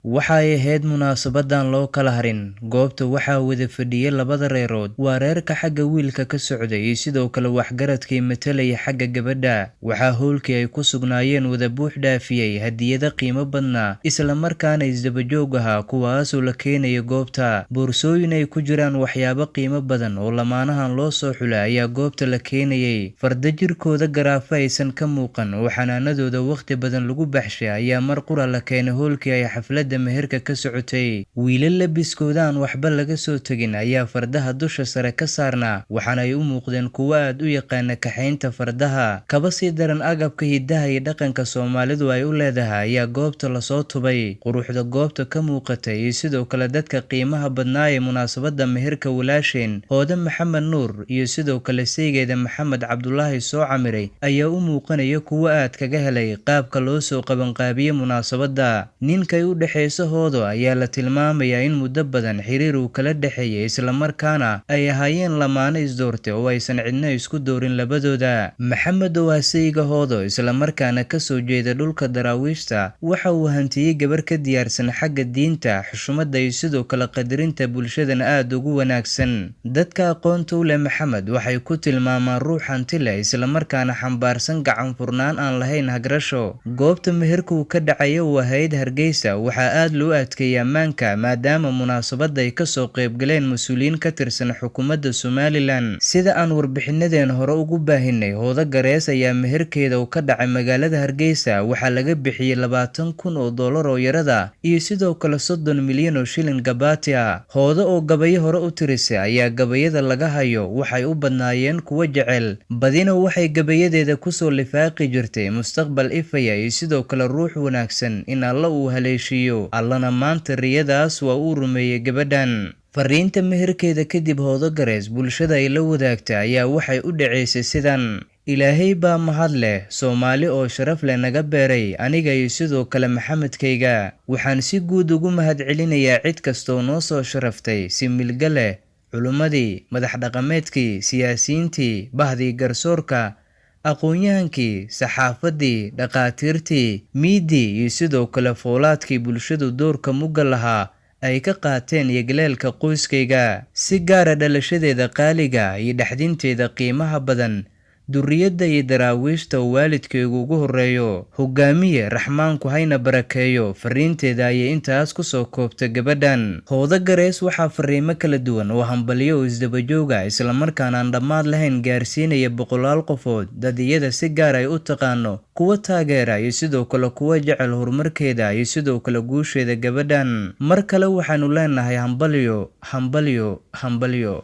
Waxa ay ahayd munaasabadan loo kala harin. Goobta waxaa wada fadhiyay labada reerood, waa reerka xagga wiilka ka socday iyo sidoo kale waxgaradkii matalayay xagga gabadha. Waxaa howlkii ay ku sugnaayeen wada buux dhaafiyay hadiyado qiimo badnaa, isla markaana isdaba joog ahaa, kuwaasoo la keenayay goobta. Boorsooyin ay ku jiraan waxyaabo qiimo badan oo lamaanahan loo soo xulay ayaa goobta la keenayay. Farda jirkooda garaafo aysan ka muuqan oo xanaanadooda wakhti badan lagu baxshay ayaa mar qura la keenay howlkii ay xafladda meherka ka socotay. Wiilal labiskooda aan waxba laga soo tegin ayaa fardaha dusha sare ka saarnaa, waxaana ay u muuqdeen kuwo aad u yaqaana kaxaynta fardaha. Kaba sii daran, agabka hidaha iyo dhaqanka Soomaalidu ay u leedahay ayaa goobta lasoo tubay. Quruxda goobta ka muuqatay iyo sidoo kale dadka qiimaha badnaa ee munaasabadda meherka walaasheen Hoode Maxamed Nuur iyo sidoo kale saygeeda Maxamed Cabdulaahi soo camiray ayaa u muuqanaya kuwo aad kaga helay qaabka loo soo qabanqaabiyey munaasabadda. Ninkay u dhexeyso Hoodo ayaa la tilmaamayaa in muddo badan xiriir uu kala dhexeeyay, isla markaana ay ahaayeen lamaane isdoortay oo aysan cidna isku doorin labadooda. Maxamed oo ah sayga Hoodo, isla markaana ka soo jeeda dhulka Daraawiishta, waxa uu hantiyey gabar ka diyaarsan xagga diinta, xushmadda iyo sidoo kale qadarinta bulshadana aad ugu wanaagsan. Dadka aqoonta u leh Maxamed waxay ku tilmaamaan ruux hanti leh, isla markaana xambaarsan gacan furnaan aan lahayn hagrasho. Goobta meherka uu ka dhacaya oo ahayd Hargeysa waxaa aad loo adkeeyay ammaanka, maadaama munaasabadda ay kasoo qaybgaleen mas-uuliyiin ka tirsan xukuumadda Somalilan. Sida aan warbixinadeen hore ugu baahinay, Hoodo Garees ayaa meherkeeda uu ka dhacay magaalada Hargeysa waxaa laga bixiyey 20,000 oo dollar oo yarada iyo sidoo kale 30 milyan oo shilin gabaati ah. Hoodo oo gabayo hore u tirisay ayaa gabayada laga hayo waxay u badnaayeen kuwo jecel, badina waxay gabayadeeda kusoo lifaaqi jirtay mustaqbal ifaya iyo sidoo kale ruux wanaagsan in Alla uu haleeshiiyo. Allana maanta riyadaas waa uu rumeeyey gabadhan. Fariinta meherkeeda kadib Hoodo Garees bulshada ay la wadaagtay ayaa waxay u dhaceysay sidan: Ilaahay baa mahad leh, Soomaali oo sharaf leh naga beeray aniga iyo sidoo kale Maxamedkayga. Waxaan si guud ugu mahadcelinayaa cid kastoo noo soo sharaftay si milge leh, culimmadii, madax dhaqameedkii, siyaasiyiintii, bahdii garsoorka, aqoon-yahankii, saxaafaddii, dhakhaatiirtii, miidii iyo sidoo kale foolaadkii bulshadu doorka mugga lahaa ay ka qaateen yagleelka qoyskayga. Si gaara dhalashadeeda qaaliga iyo dhexdinteeda qiimaha badan, durriyadda iyo daraawiishta uu waalidkaygu ugu horreeyo. Hogaamiye Raxmaanku hayna barakeeyo. Fariinteeda ayay intaas kusoo koobtay gabadhan. Hoodo Garees waxaa fariimo kala duwan oo hambalyo oo isdaba jooga, isla markaana aan dhammaad lahayn gaarsiinaya boqolaal qofood, dad iyada si gaar ay u taqaano, kuwa taageera iyo sidoo kale kuwa jecel horumarkeeda iyo sidoo kale guusheeda gabadhan. Mar kale waxaanu leenahay hambalyo, hambalyo, hambalyo.